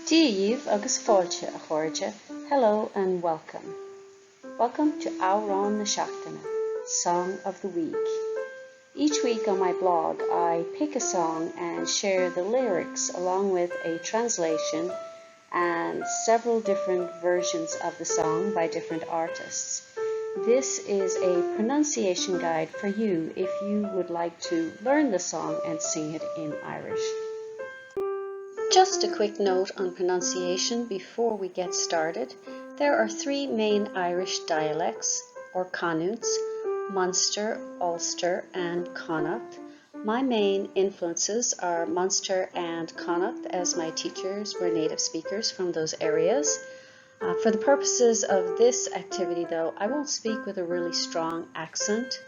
Dia dhaoibh agus fáilte, a chairde, hello and welcome. Welcome to Amhrán na Seachtaine, Song of the Week. Each week on my blog I pick a song and share the lyrics along with a translation and several different versions of the song by different artists. This is a pronunciation guide for you if you would like to learn the song and sing it in Irish. Just a quick note on pronunciation before we get started. There are three main Irish dialects, or canúints, Munster, Ulster and Connacht. My main influences are Munster and Connacht as my teachers were native speakers from those areas. Uh, for the purposes of this activity though, I won't speak with a really strong accent.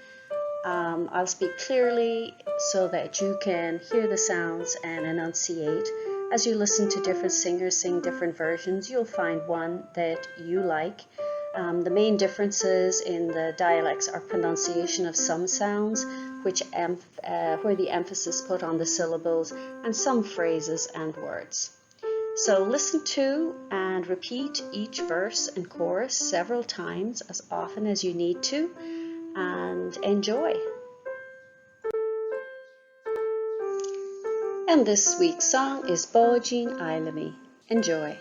Um, I'll speak clearly so that you can hear the sounds and enunciate. As you listen to different singers sing different versions, you'll find one that you like. Um, the main differences in the dialects are pronunciation of some sounds, which uh, where the emphasis put on the syllables, and some phrases and words. So listen to and repeat each verse and chorus several times as often as you need to and enjoy. And this week's song is Báidín Fheidhlimidh. Enjoy.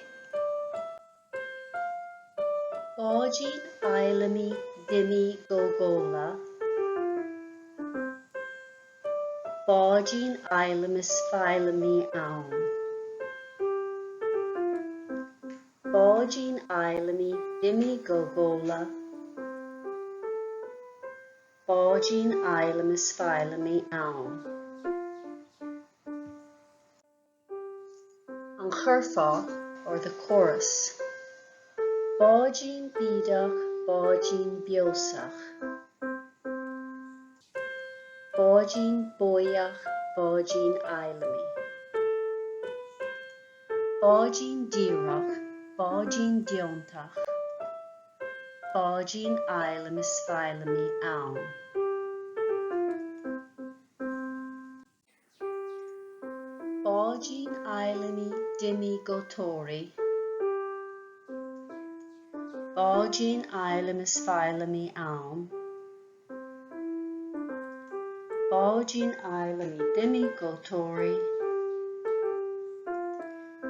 Báidín Fheidhlimidh d'imigh go Gabhla, Báidín Fheidhlim is Feidhlimidh ann. Báidín Fheidhlimidh d'imigh go Gabhla, Báidín Fheidhlim is Feidhlimidh ann. An curfá or the chorus. Báidín bídeach, báidín beosach. Báidín bóidheach, báidín Fheidhlimidh. Báidín díreach, báidín deontach. Báidín Fheidhlim is Feidhlimidh ann. Báidín Fheidhlimidh d'imigh go Tóraí. Báidín Fheidhlim is Feidhlimidh ann. Báidín Fheidhlimidh d'imigh go Tóraí.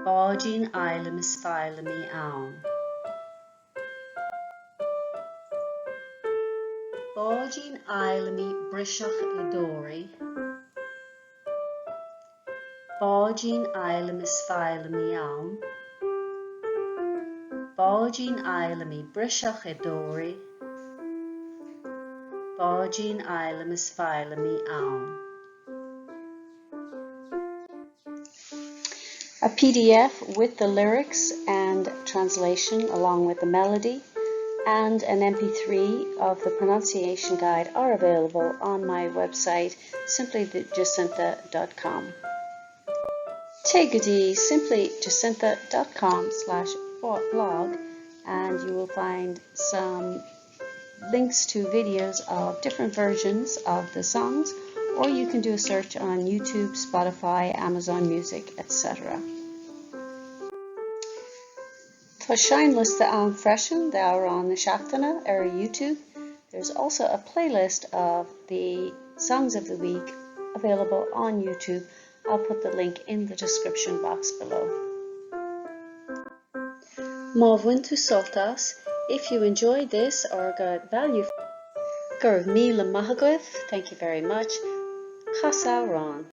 Báidín Fheidhlim is Feidhlimidh ann. Báidín Fheidhlimidh briseadh i dTóraí. Báidín Fheidhlim is Feidhlimidh ann. Báidín Fheidhlimidh briseadh i dTóraí. Báidín Fheidhlim is Feidhlimidh ann. A PDF with the lyrics and translation along with the melody and an MP3 of the pronunciation guide are available on my website simplyjacintha.com. Téigh go dtí simplyjacintha.com slash blog and you will find some links to videos of different versions of the songs or you can do a search on YouTube, Spotify, Amazon Music, etc. Tá seinnliosta ann freisin d'amhráin na seachtaine ar YouTube. There's also a playlist of the songs of the week available on YouTube. I'll put the link in the description box below. Má bhain tú sult as, if you enjoyed this or got value Go raibh míle maith agaibh, thank you very much. Cas amhrán.